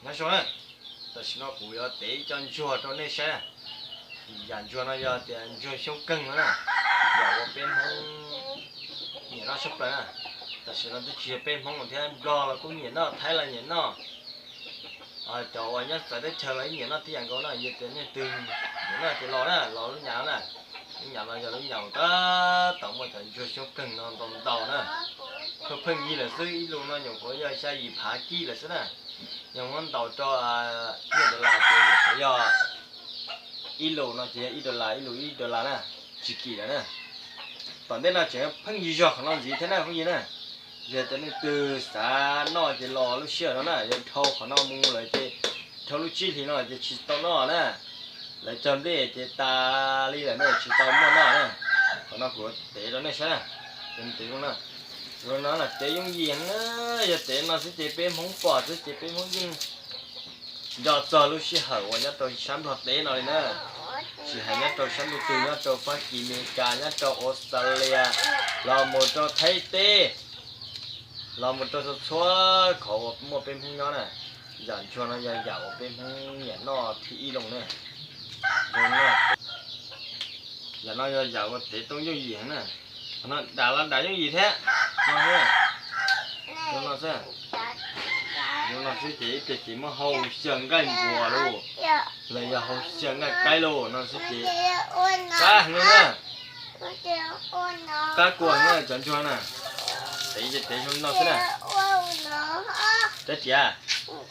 Nyob zoo na, tam sim no kuv yuav tev ib co ntsuag rau nej saib na. Yam ntsuag no yog tias ntsuag Xyoob Keeg no na, yam uas peb Hmoob nyiam noj tshaj plaws na. Tam sim no twb tsis yog peb Hmoob thiab, Nplog los kuj nyiam noj, Thaib los nyiam noj, cov uas nyob txawv teb chaws los yeej nyiam noj tib yam nkaus na. Yog tias nej leej twg nyiam noj ces los na, los lub nyam no na. Lub nyam no yog lub nyam uas tab tom muaj cov ntsuag Xyoob Keeg no ntau ntau na. Pheej pheej yig lawm xwb, ib lus no nyuam qhuav yog xya yim phav kij lawm xwb na. Yog muab ntaus rau nyiaj dollar ces nyuam qhuav yog ib lus no ces yog ib dollar, ib lus ib dollar na, tsis kim lawm na. Tom ntej no tseem pheej yig zog qhov no ntxiv thiab na phooj ywg na. Yog tias leej twg xav noj ces los lub sij hawm no na, yog dhau qhov no mus lawm ces dhau lub tsib hlis no ces tsis tau noj na. Lawv cog nplej ces tas li lawm na, tsis tau muaj noj na. Qhov no kuv tev rau nej saib na, tev zoo no, zoo no na, tev yooj yim heev na. Yog tev no xwb ces peb Hmoob pom xwb ces peb Hmoob yeej nco txog lub sij hawm uas nyob rau sab Nplog teb no li na. Tsis hais nyob rau sab ntuj twg, nyob rau Fab Kis, Mes Kas, nyob rau Australia, los mus rau Thaib teb, los mus rau txhua txhua qhov uas muaj peb Hmoob nyob na. Yam ntsuag no yog yam uas peb Hmoob nyiam noj thib ib lawm na. Yam no yog yam uas tev tau yooj yim heev na. Qhov no dam los dam yooj yim thiab. No xwb, zoo no xwb. Zoo no xwb ces ib pliag ces muab hau xyaw nqaij npuas lauj, los yog hau xyaw nqaij qaib lauj, no xwb ces qab heev na. Qab kua heev na cov ntsuag na. Tev ces tev zoo no xwb na. Rab riam,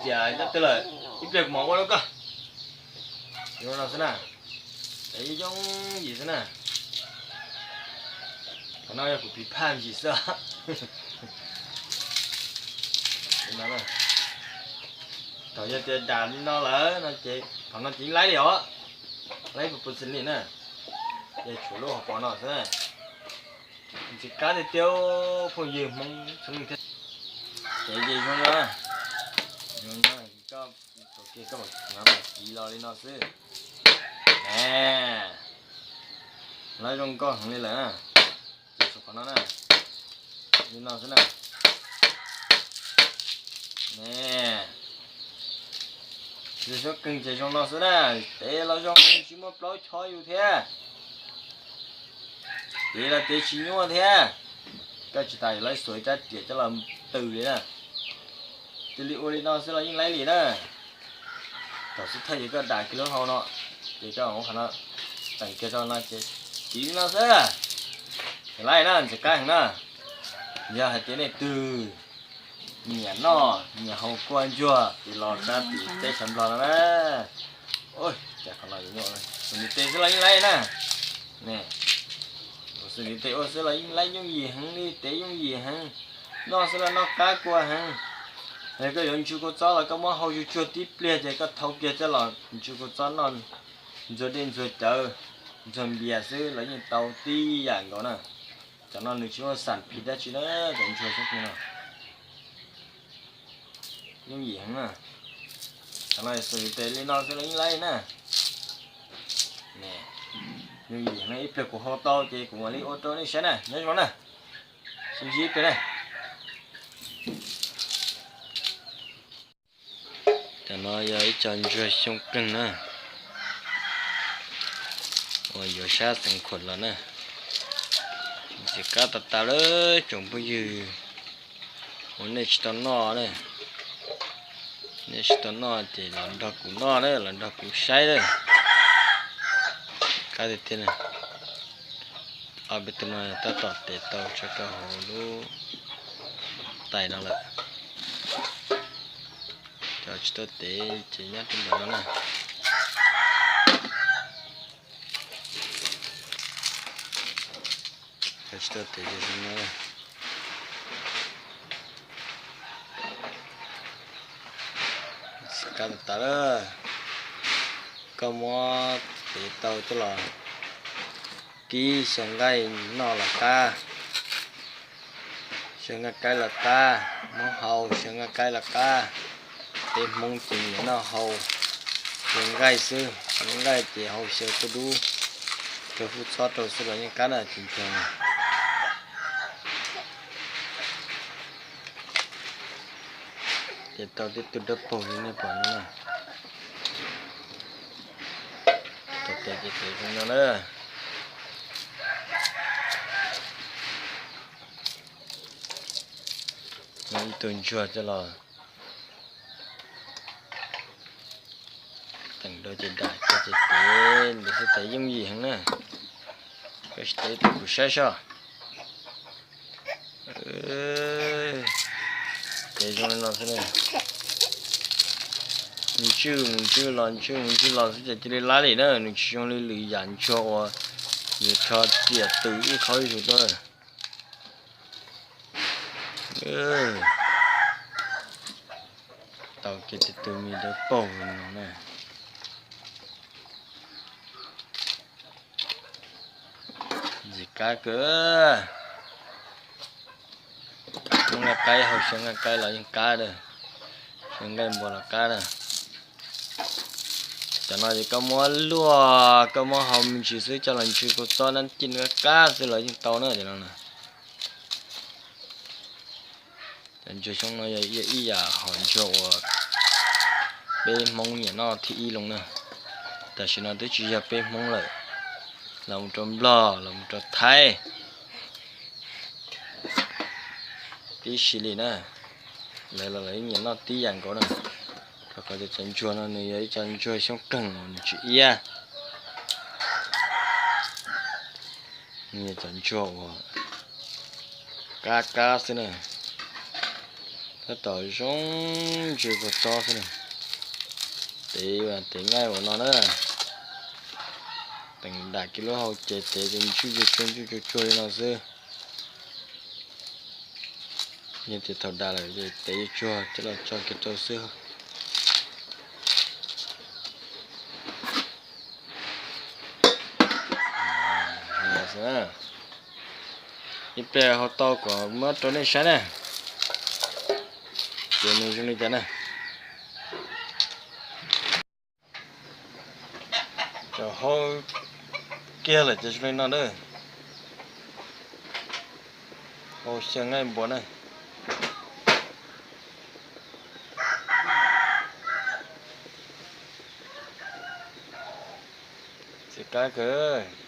riam nyob twg lawm? Ib pliag kuv mam ua rau koj. Zoo no xwb na. Tev yooj yim xwb na. Qhov no yog kuv piv phaj ntsis xwb. Thaum yog tias dam li no lawm no ces qhov no ces yeej laib li os. Laib puas puas xws li na. Ces tshuav lub hauv paus no xwb na. Ntxim qab tiag tiag phooj ywg Hmoob txhua leej thiab. Ces zoo no, zoo no, koj thaum kiag koj mam kiv los li no xwb. Laib zoo nkauj heev li lawm na. Ces tshuav qhov no na, li no xwb na. Ne, yog xyoob qeeg ces zoo no xwb na. Tev los zoo heev, tsis muaj plaub chob yus thiab. Tev los tev tsis nyuaj thiab. Koj tsis tas yuav laib xuas ib rab riam coj los tws li na. Cia li ua li no xwb los yeej laib li na. Thaum xub thawj ces koj dam kiag lub hau no, ces koj muab qhov no teem kiag rau no ces kiv li no xwb. Laib na, ntxim qab heev na. Yog hais tias nej twg nyiam noj nyiam haus kua ntsuag ces los sab tim teb chaws Nplog no na. Ua xws li tes xwb los yeej laib na. Ua xws li tes ua xwb los yeej laib yooj yim heev li, tev yooj yim heev. Noj xwb los noj qab kua heev. Yog koj yuav ntsu kua txob los koj muab hau tsuag tsuag tib pliag ces koj thau kiag coj los ntsu kua txob noj, ntxuag dej ntxuag cawv, ntxuag npias xwb los yeej tau tib yam nkaus na. Cov no nws tsis muaj xam phim dab tsi na, cov ntsuag xwb no. Yooj yim heev na. Cov no xws li tes li no xwb los yeej laib na. Yooj yim heev na, ib pliag kuv hau tau ces kuv mam li ua rau nej saib na, nyob zoo na. Sib ntsib ib pliag na. Cov no yog ib co ntsuag xyoob qeeg na, uas yuav sab Xeev Khuam los na. Ntxim qab tas tas lawm tsoom phooj ywg uas nej tsis tau noj na. Nej tsis tau noj ces los nrog kuv noj na, los nrog kuv saib na. Qab tiag tiag na. Ob peb tug no tab tom tev tau tso rau hauv lub tais no lawm. Cov tsis tau tev ces nyob rau ntawm no na. Cov tsis tau tev ces zoo no. Tsis qab tas tas lawm. Koj muab tev tau coj los kib xyaw nqaij noj los qab, xyaw nqaij qaib los qab, muab hau xyaw nqaij qaib los qab. Peb Hmoob ces nyiam noj hau xyaw nqaij xwb, xyaw nqaij ces hau xyaw tuaj dub rau hub txhob rau xwb los yeej qab na, tsis ntshai na. Ces tau tej tug dawb paug li nej pom no na. Tau tes ces tes zoo no na. Muaj ib tug ntsuag coj los teem rau ces dam coj ces tev ntawd xwb tes yooj yim heev na. Koj sim tev rau kuv saib soj. Ces zoo li no xwb na. Nws ntswj mus ntswj los ntswj mus ntswj los xwb ces cia li lab li na, nws tsis zoo li lwm yam ntsuag uas yus rho riam tws ib qho ib zus tuaj na. Tau kiag tus me dawb paug no na. Ntxim qab kawg. Hmoob nqaij qaib haus xyaw nqaij qaib los yeej qab na, xyaw nqaij npua los qab na. Cov no ces koj muab luaj koj muab hau me ntsis xwb coj los ntsw kua txob nab cij qab qab xwb los yeej tau na cov no na. Cov ntsuag xyoob no yog ib yam hom ntsuag uas peb Hmoob nyiam noj thib ib lawm na. Tam sim no twb tsis yog peb Hmoob lawm, los mus rau Nplog los mus rau Thaib tib si li na. Lawv los lawv nyiam noj tib yam nkaus na. Rau qhov tias cov ntsuag no nws yog ib co ntsuag xyoob qeeg uas nws tsis iab. Nws yog cov ntsuag uas qab qab xwb na, tab tom zoo ntsw kua txob xwb na. Tev tev nqaij ua no na, teem dam kiag lub hau ces tev ces ntswj tsuag tsuag ntswj tsuag tsuag li no xwb. Yog tias thaum dam lawm ces tev tsuag coj los tso kiag rau xwb. Ib pliag hau tau kom muab rau nej saib na, ces nws zoo li cas na. Cov hau kiag lawm ces zoo li no na. Hau xyaw nqaij npua na. Ntxim qab kawg.